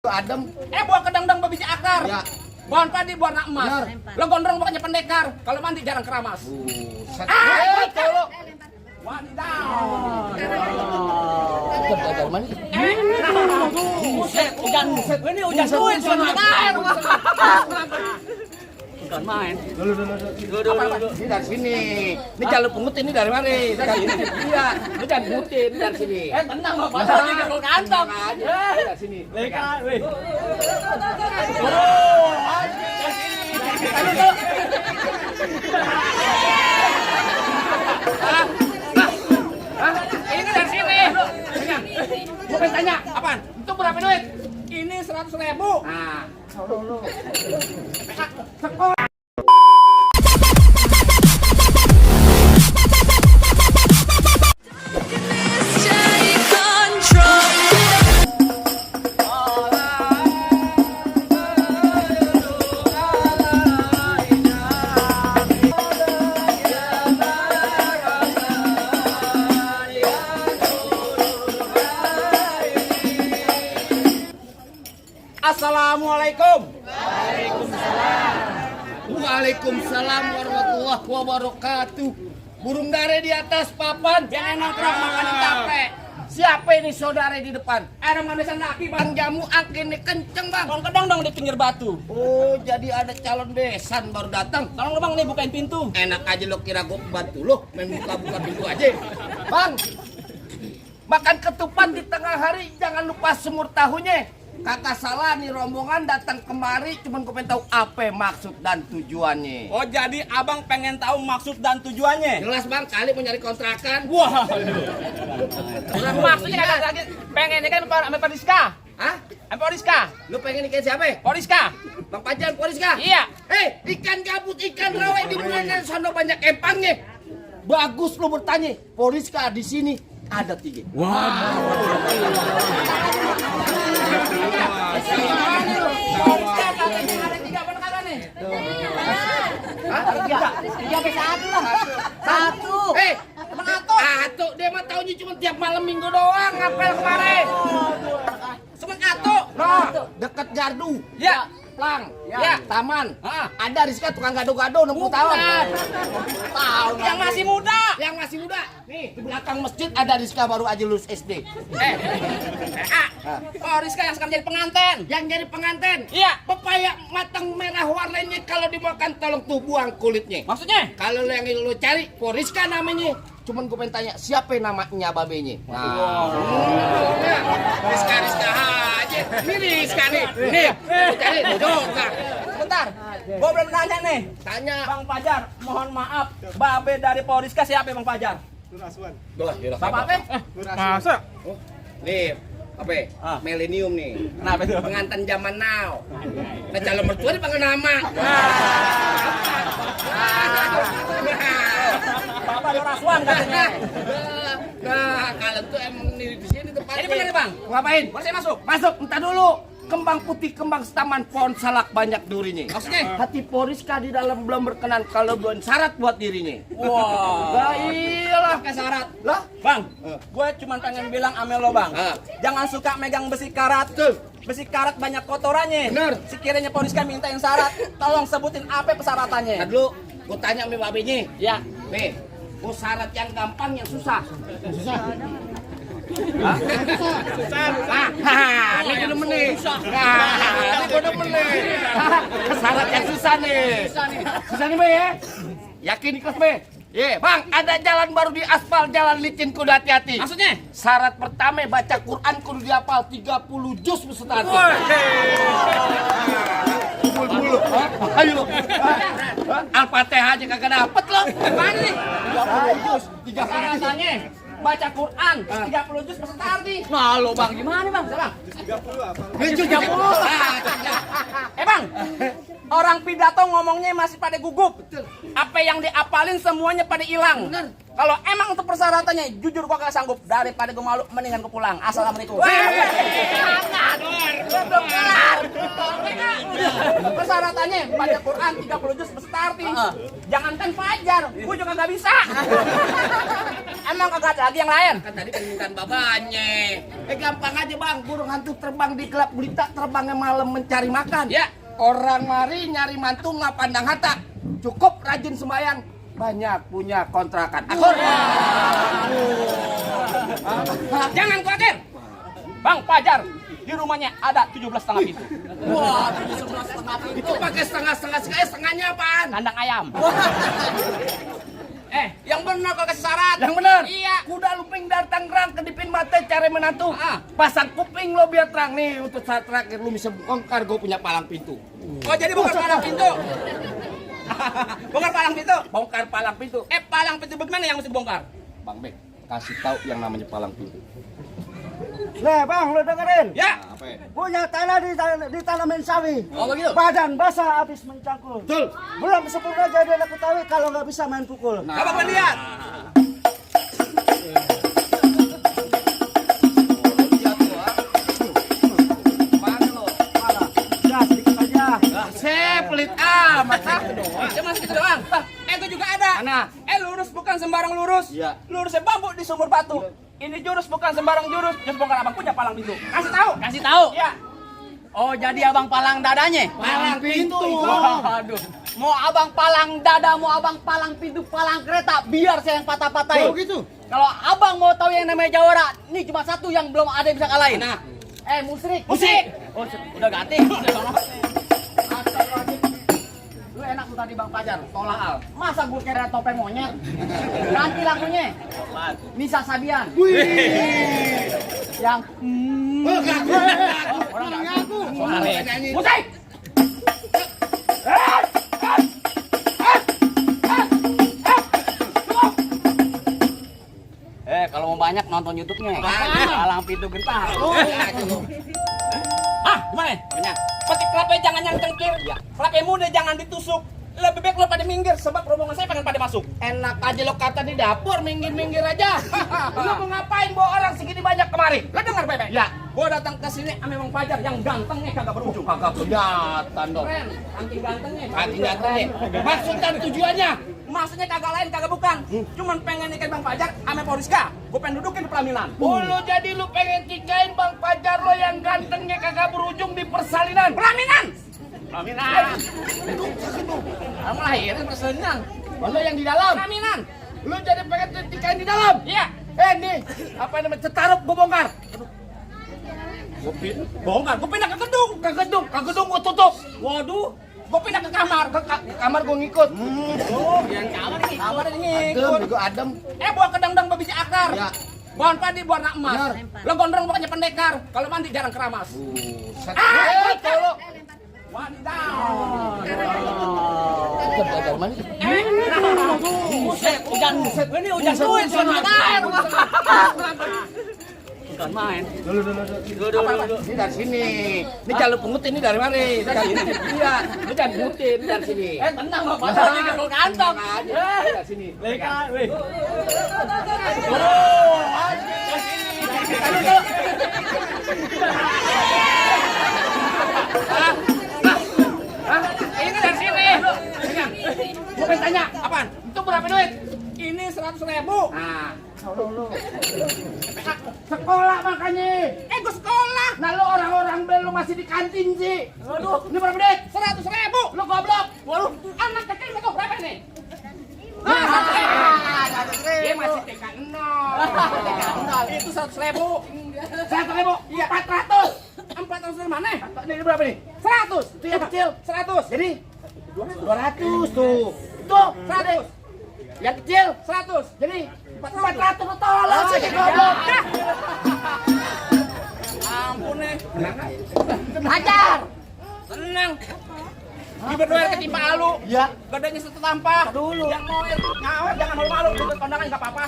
Adem. Buah kedang-dang babiji akar. Ya. Buah padi, buah nak emas. Benar. Lo gondrong bukannya pendekar. Kalau mandi jarang keramas. Tolong. Wadidaw. Dari mana? Buset, hujan. Ini hujan duit sama air. Bukan main. Ini dari sini. Ini jalur pungut ini dari mana? Dari sini. Iya. Ini jalur pungut ini dari sini. Tenang Bapak. Pasal di kantong. Dari sini. Leka, weh. Ini dari sini. Gue pengen tanya, apaan? Itu berapa duit? Ini 100.000. Nah, sekolah. Assalamualaikum. Waalaikumsalam warahmatullahi wabarakatuh. Burung dare di atas papan. Jangan nongkrong makanin tape. Siapa ini saudara di depan? Ada manisan laki Bang bang. jamu angin kenceng bang. Bang kedang dong di pinggir batu. Oh jadi ada calon besan baru datang. Tolong lo bang nih bukain pintu. Enak aja lo kira gue bantu lo main buka-buka pintu aja. Bang, makan ketupat di tengah hari jangan lupa semur tahunya. Kakak salah nih rombongan datang kemari cuman gue pengen tahu apa maksud dan tujuannya. Oh jadi abang pengen tahu maksud dan tujuannya? Jelas bang, kali mau nyari kontrakan. Wah. Maksudnya kagak lagi pengen kan sama Poriska. Hah? Sama Poriska. Lu pengen ikan siapa? Poriska. Bang Pajan, Poriska? Iya. Ikan gabut, ikan rawa di bulan sono banyak empangnya. Bagus lu bertanya. Poriska di sini ada 3. Satu. Atu dia mah taunya cuma tiap malam minggu doang ngapel kemarin. Cuma atu. Nah, dekat gardu. Ya. Plang, Ya. taman. Ah. Ada Rizka tukang gado-gado 60 tahun. Tahun Yang masih muda. Yang masih muda. Nih, di belakang masjid ada Rizka baru aja lulus SD. Poriska yang sekarang jadi pengantin. Yang jadi pengantin. Iya. Pepaya matang merah warnanya kalau dimakan tolong tuh buang kulitnya. Maksudnya? Kalau yang lu cari Poriska namanya. Cuman gue pengen tanya siapa namanya babenya? Rizka aja. Ini Rizka nih. Nih, lu cari duduk. Bentar. Gua belum nanya nih. Tanya. Bang Pajar, mohon maaf. Babe dari Poriska siapa Bang Pajar? Bapak apa? Masa? Oh, nih, apa? Milenium nih. Kenapa itu? Pengantin zaman now. Nah, calon mertua dipanggil nama. Bapak Raswan katanya. Nah, kalian tuh emang nih di sini tempatnya. Ini bener nih, Bang? Ngapain? Boleh saya masuk? Masuk, entar dulu. Kembang putih, kembang setaman, pohon salak banyak durinya. Maksudnya? Hati Poriska di dalam belum berkenan kalau belum syarat buat dirinya. Wah. Lah iyalah. Pakai syarat. Lah, Bang, gue cuma pengen bilang ame lo bang, jangan suka megang besi karat. Besi karat banyak kotorannya. Bener. Sekiranya Poriska minta yang syarat, tolong sebutin apa persyaratannya. ntar dulu. Gue tanya sama babenya. Ya. Nih, mau syarat yang gampang, yang susah. Susah. Ini gue demen nih. Ini gue demen nih. Syarat yang susah nih. Susah nih, Be ya? Yakin ikhlas, Be? Ye, Bang, ada jalan baru di aspal, jalan licin kudu hati-hati. Maksudnya? Syarat pertama baca Quran kudu dihafal 30 juz beserta hati. Bulu. Ayo. Al-Fatihah aja kagak dapet loh. Apaan nih? 30 juz. 30 juz. Syaratnya baca Quran 30 juz peserta arti. Nah, lo Bang, gimana Bang? Bang. 30. Bang, orang pidato ngomongnya masih pada gugup. Apa yang diapalin semuanya pada hilang. Kalau emang untuk persyaratannya, jujur gua gak sanggup. Daripada gua malu, mendingan gua pulang. Assalamualaikum. Belum kelar. persyaratannya baca Quran 30 juz berarti. Jangankan Fajar, gua juga nggak bisa. Emang kagak ada lagi yang lain? Kan tadi permintaan babanya. Gampang aja bang, burung hantu terbang di gelap gulita, terbangnya malam mencari makan. Ya. Orang mari nyari mantu nggak pandang harta, cukup rajin sembahyang, banyak punya kontrakan. Akur. Jangan khawatir. Bang Fajar, di rumahnya ada 17,5 pintu. Wah, 17,5 itu pakai setengahnya apaan? Kandang ayam. Yang benar kau kasih syarat. Yang benar. Iya. Kuda lumping datang gerang kedipin mata cari menantu. Pasang kuping lo biar terang nih untuk saat terakhir lu bisa bongkar gue punya palang pintu. Oh jadi bongkar palang pintu. Bongkar palang pintu. Bongkar palang pintu. Palang pintu bagaimana yang mesti bongkar? Bang Bek, kasih tahu yang namanya palang pintu. Nih bang, lu dengerin. Ya. Punya tanah ditanamin sawi. Oh begitu. Badan basah habis mencangkul. Betul. Belum sempurna jadi anak Betawi kalau nggak bisa main pukul. Coba gua lihat. Ya sedikit aja. Pelit amat. Cuma segitu doang. Gua juga ada. Mana? Lurus bukan sembarang lurus. Iya. Lurusnya bambu di sumur batu. Ini jurus bukan sembarang jurus. Jurus bongkar abang punya palang pintu. Kasih tahu. Kasih tahu. Iya. Oh, jadi abang palang dadanya? Palang pintu. Waduh. Mau abang palang dada, mau abang palang pintu, palang kereta, biar saya yang patah-patahin. Oh gitu. Kalau abang mau tahu yang namanya Jawara, ini cuma satu yang belum ada yang bisa kalahin. Nah. Musrik. Musik. Oh, udah ganti. Lu enak tuh tadi Bang Fajar, tolak al. Masa gue kira topeng monyet? Ganti lagunya. Nisa Sabian. Yang orang ngaku. Musik. Kalau mau banyak nonton YouTube-nya. Palang pintu gentar. Gimana? Banyak. Petik kelapa jangan yang cengkir. Ya. Kelapa muda jangan ditusuk. Lebih baik lo pada minggir sebab rombongan saya pengen pada masuk. Enak aja lo kata di dapur, minggir-minggir aja. Lu mau ngapain bawa orang segini banyak kemari? Lo dengar baik-baik? Ya. Gua datang ke sini sama Bang Fajar yang gantengnya kagak berujung. Kagak kelihatan dong. Keren, saking gantengnya. Saking gantengnya. Maksud dan tujuannya? Maksudnya kagak lain kagak bukan. Cuman pengen nikahin Bang Fajar sama Poriska. Gua pengen dudukin di pelaminan. Oh, lu jadi lu pengen nikahin Bang Fajar lo yang gantengnya kagak berujung di persalinan. Pelaminan. Pelaminan. Kamu lahirin persalinan. Lo yang di dalam. Pelaminan. Lu jadi pengen nikahin di dalam. Iya. Nih, apa namanya cetarup gua bongkar. Bongkar. Gua pindah ke gedung. Ke gedung gua tutup. Waduh. Gua pindah ke kamar. Ke kamar gua ngikut. Oh, yang kamar ini. Adem, gua adem. Bawa kedang-dang babiji akar. Ya. Pohon padi warna emas. Benar. Lo gondrong pokoknya pendekar. Kalau mandi jarang keramas. Kalau Wadidaw. Belajar mandi. Buset, hujan. Ini hujan Buset, duit. buset, Hujan buset. air. bukan main. Ini dari sini. Ini jalur pungut ini dari mana? Dari sini. Iya, ini jalur pungut ini dari sini. Tenang Bang Fajar juga mau kantong. Dari sini. Ini dari sini. Gue pengen tanya, Apaan? itu berapa duit? Ini 100.000. Nah, sekolah makanya. Gue sekolah. Nah lu orang-orang bel lu masih di kantin sih. Waduh, Ini berapa duit? 100.000. Lu goblok. Waduh, anak kecil itu berapa nih? Dia masih TK 0. Itu 100.000. 100.000. Iya. 400. 400 dari mana? Ini berapa nih? 100. Itu yang kecil. 100. Jadi 200 tuh. Tuh, 100. Yang kecil 100. jadi 400 lu tolong sih goblok. Ampun nih. Hajar. Tenang. Di berdua ketimpa alu. Ya. Gadanya setampak. Dulu. Yang mau ngawet jangan malu-malu. Ikut kondangan enggak apa-apa.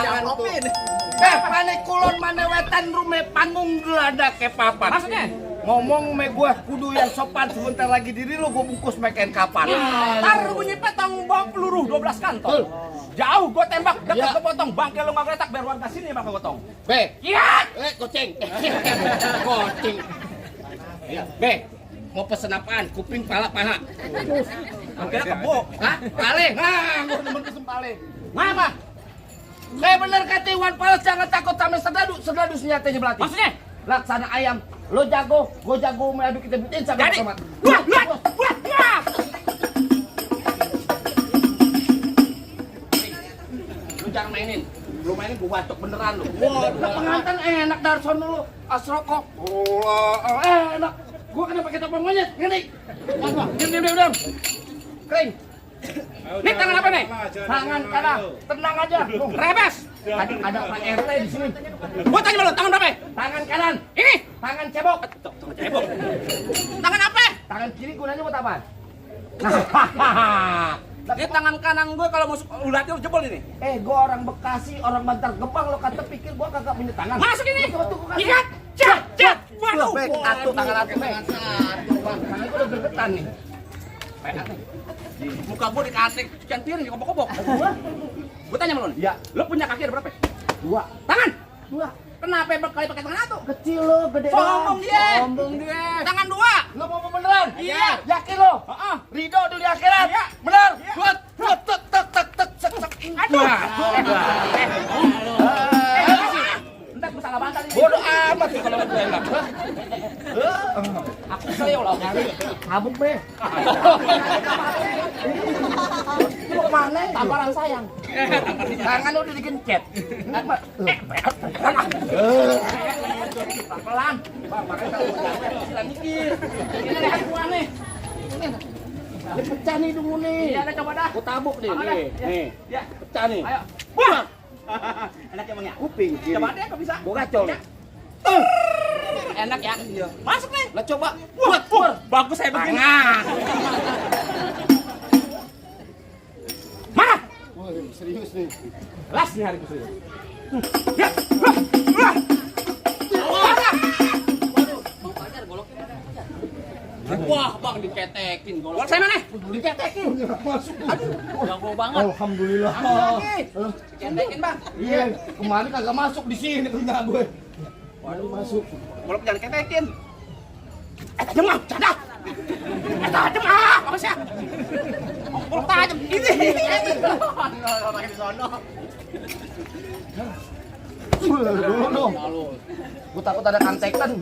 Jangan ngopin. Pane kulon mane wetan rume panggung gelada ke papan. Maksudnya? Ngomong me gua kudu yang sopan sebentar lagi diri lu gua bungkus meken kapan. Ntar bunyi petang bawa peluru 12 kantong. Jauh gua tembak dekat Ya. kepotong. Bangke lu nggak geletak biar warga sini bakal gotong. Be, Iya. kucing. Kucing. Be, Mau pesen apaan? Kuping, pala, paha. Kira kebo. Hah? Pale? Nah, gua demen pesen pale. Ngapa? Kayak bener kata Iwan Fals, jangan takut sama serdadu. Serdadu senjatanya belati. Maksudnya? Laksana ayam. Lo jago, gue jago, adu kita bikin sampai Jadi, tomat. buat. Lu jangan mainin. Lu mainin gue batuk beneran lu. Wah, pengantin enak dari sono lu. Asroko. Enak. Gue kena pakai topeng monyet. Ngeri. Diam. Kering. Nih tangan apa nih? Tangan kanan. Tenang aja. Rebes. Ada Pak RT di sini. Gua tanya lu, tangan berapa? Tangan kanan. Ini. Tangan cebok. Cebok. Tangan apa? Tangan kiri gunanya buat apa? Ini tangan kanan gue kalau masuk ulatnya jebol ini. Gue orang Bekasi, orang Bantar Gebang, lo kata pikir gue kagak punya tangan. Masuk ini. Tuh, Ikat. Cet. Waduh. Atuh tangan atuh, Tangan gue udah gergetan nih. Muka gue dikasih cucian piring di kobok-kobok. Gue tanya sama lu nih. Iya. Lu punya kaki ada berapa? 2. Tangan. 2. Kenapa berkali pakai tangan satu? Kecil lo, gede Sombong dia. Sombong dia. Tangan 2. Lo mau beneran? Iya. Yakin lo? Heeh. Ridho dulu di akhirat? Iya. Bener? Iya. Buat, tek, sek. Aduh. Entar gue salah bantal ini. Bodoh amat sih kalau gue enak. Aku seleo lah. Kabuk be. Lu kemana? Tamparan sayang. Tangan udah digencet. Pelan. Makanya kalau udah mikir. Ini leher gua nih. Ini pecah nih dulu nih. Iya, coba dah. Aku tabuk nih. Nih. Ya. Pecah nih. Ayo. Wah. Enak emangnya. Kuping kiri. Coba deh kok bisa. Gua gacol nih. Enak ya? Iya. Masuk nih. Lah coba. Wah, bagus saya begini. Tangan. Mana? Wah, serius nih. Las nih hari serius. Ya. Wah, Bang diketekin golok. Saya mana? Diketekin. Masuk. Jago banget. Alhamdulillah. Diketekin, Bang. Iya, kemarin kagak masuk di sini punya gue. Waduh, masuk. Golok jangan diketekin. Tajam ah, cadah. Tajam ah, apa sih? Golok tajam. Ini. Pakai di sono. Dulu dong. Gue takut ada kantekan.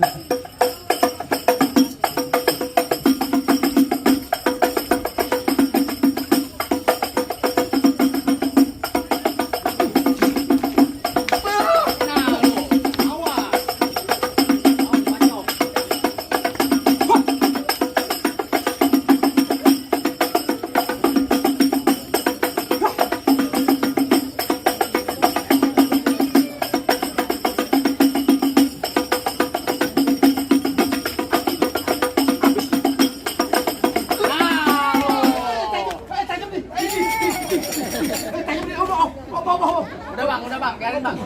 Udah bang, biarin bang.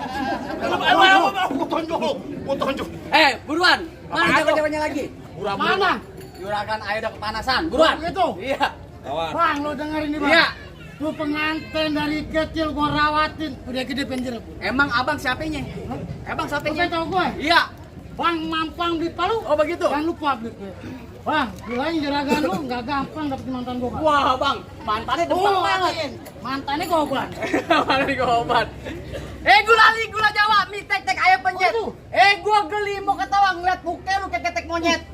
Gua tonjok. Buruan, mana jawabannya lagi? Mana? Juragan air udah kepanasan, buruan. Gitu. Iya. Bang, lo dengerin ini, Bang. Iya. Lu pengantin dari kecil gua rawatin, udah gede penjel. Emang abang siapanya? Abang Lu siapanya? tahu gue? Iya. Bang Mampang di Palu. Oh begitu. Jangan lupa beli. Bang, bilangin juragan lu nggak gampang dapetin mantan gua, Bang. Wah bang, mantannya depan banget. Mantannya goban. Mana di gobat? Gula Jawa, mie tek ayam pencet. Oh, Gua geli mau ketawa ngeliat buke lu kayak ketek monyet.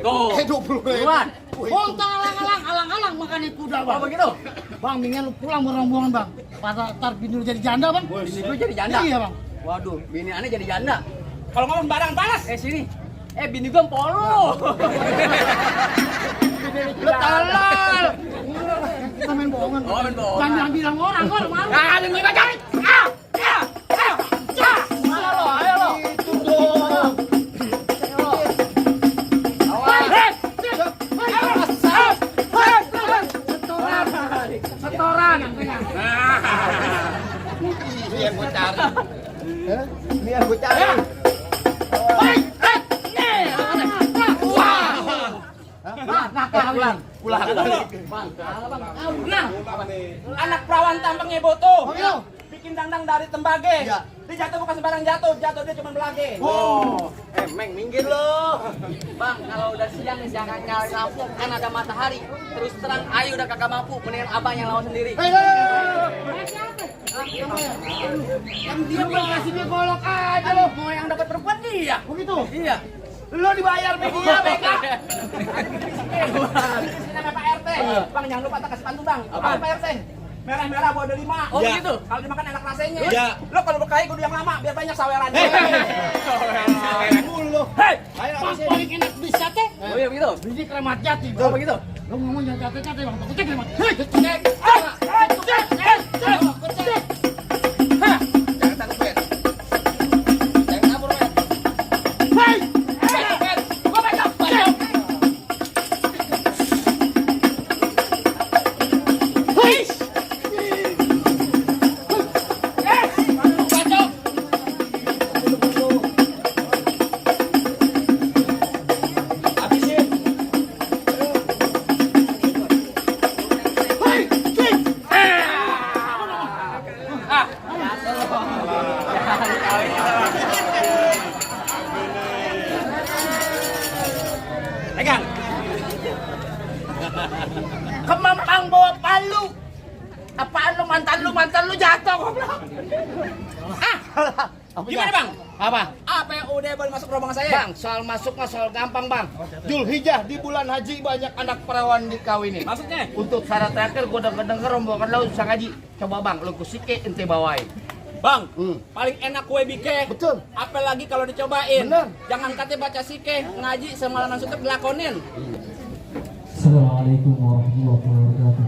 Tuh. 20 Buruan. Bontang alang-alang makan itu kuda, Bang. Oh begitu. Bang, mendingan lu pulang buang-buangan, Bang. Pada tar bini lu jadi janda, Bang. Bini lu jadi janda. Iya, Bang. Waduh, bini aneh jadi janda. Kalau ngomong barang balas. Sini. Bini gua polo. Lu tolol. Kita main bohongan. Oh, main bohongan. Jangan bilang orang, gua malu. Ada gue baca. Ayo lo. Itu dong. Setoran. Ini yang gue cari. Ini yang gue cari. Pulang. Nah, anak perawan tampangnya boto. Bikin dandang dari tembage. Iya. Dia jatuh bukan sembarang jatuh dia cuma belage. Oh. Meng, minggir lo. Bang, kalau udah siang nih jangan nyalain lampu, kan ada matahari. Terus terang, ayo udah kagak mampu, mendingan abang yang lawan sendiri. Kan dia mau ngasih dia golok aja lo. Mau yang dapat perempuan dia. Begitu? Iya. Lo dibayar media, Beka. Ini namanya Pak RT. Bang, jangan lupa tak kasih pantun, Bang. Apa Pak RT? Merah-merah bawa 25. Oh, gitu. Kalau dimakan enak rasanya. Iya. Lo kalau berkaya kudu yang lama biar banyak saweran. Saweran mulu lo. Hei, Ayo Bang habisin. paling enak di sate. oh iya begitu. Biji Keramat Jati. Oh begitu. Lo ngomong jangan sate-sate bang, takutnya keramat. Cek. Jangan takut, Ben. Jangan kabur, Ben. Ben. Gua pegang. Habisin. Pegang. Kemampang bawa palu. Apaan lu mantan lu jatuh goblok. Gimana, Bang? Apa? Apa yang udah boleh masuk rombongan saya? Bang, soal masuk mah soal gampang, Bang. Zulhijjah di bulan haji banyak anak perawan dikawinin. Maksudnya? Untuk syarat terakhir gua denger rombongan lo usah ngaji. Coba Bang, lu kusike ente bawain. Bang, Hmm. paling enak kue bike. Betul. Apalagi kalau dicobain. Bener. Jangan katanya baca sike, ngaji semalaman suntuk dilakonin. Assalamualaikum warahmatullahi wabarakatuh.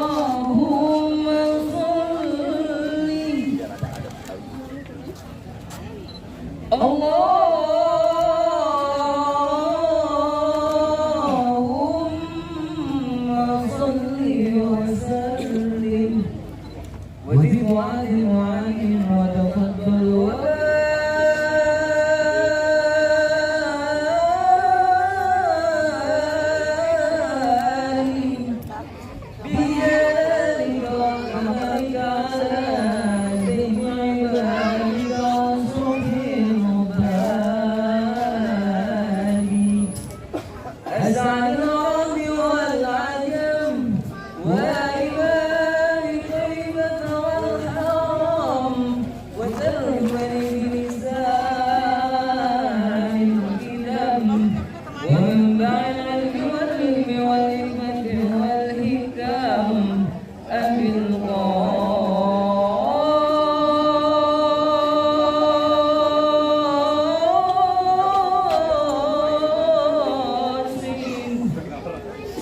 Allahumma sholli Allahumma sholli wa sallim wa zid wa'adim wa'adim wa taqabbal wa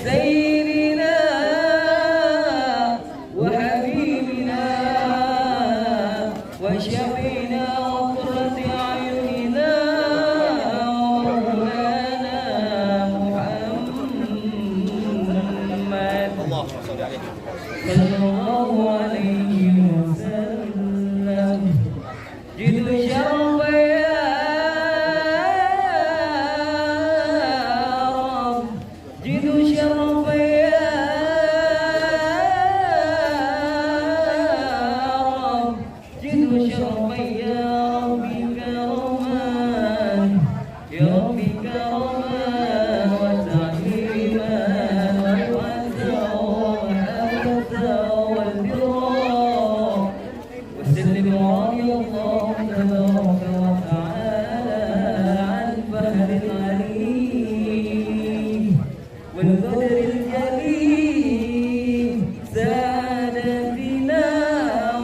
سيدنا وحبيبنا وشفينا وقرة أعيننا ومولانا محمد صلى الله عليه وسلم جد شرف يا رب جد شرف يا رب جد شرف يا ربي كرما يا ربي كرما وتعليما وعزا ومحبة والبرا وسلم رضي الله تبارك وتعالى عن فهد العليم والقدر الجليل سادتنا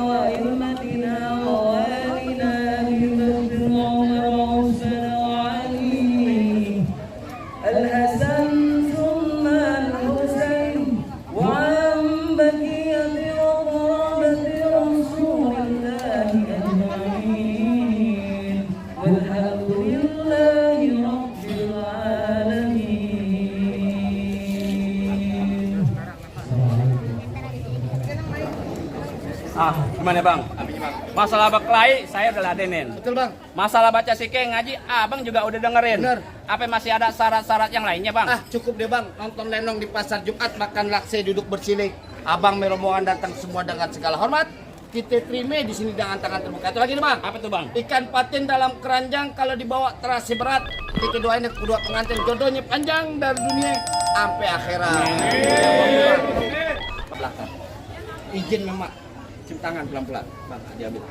وأئمتنا ووالنا بمجد عمر وحسن وعلي الحسن ثم الحسين وعن بقية وقرابة رسول الله أجمعين والحمد لله رب العالمين. Gimana Bang? Masalah berkelahi saya udah ladenin. Betul, Bang. Masalah baca sike ngaji abang juga udah dengerin. Bener. Apa masih ada syarat-syarat yang lainnya, Bang? Ah, cukup deh bang, nonton lenong di pasar Jumat, makan lakse, duduk bersilik. Abang merombongan datang semua dengan segala hormat. Kita terima di sini dengan tangan terbuka. Itu lagi nih bang. Apa tuh, Bang? Ikan patin dalam keranjang kalau dibawa terasa berat. Kita doain kedua pengantin jodohnya panjang dari dunia sampai akhirat. Ke belakang. Izin mama. Cium tangan pelan-pelan. Bang, diambil.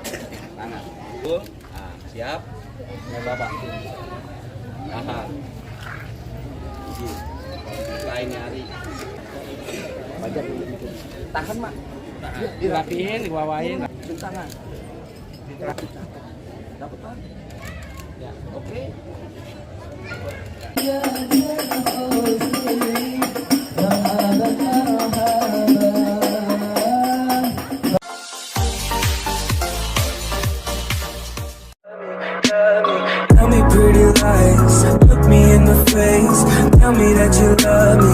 Tangan. Tuh. Ah, siap. Ya bapak. Aha. Lain hari. Baca dulu. Tahan mak. Dirapiin, dibawain. Cium tangan. Dapat pak? Ya, oke. Tell me pretty lies, look me in the face. Tell me that you love me,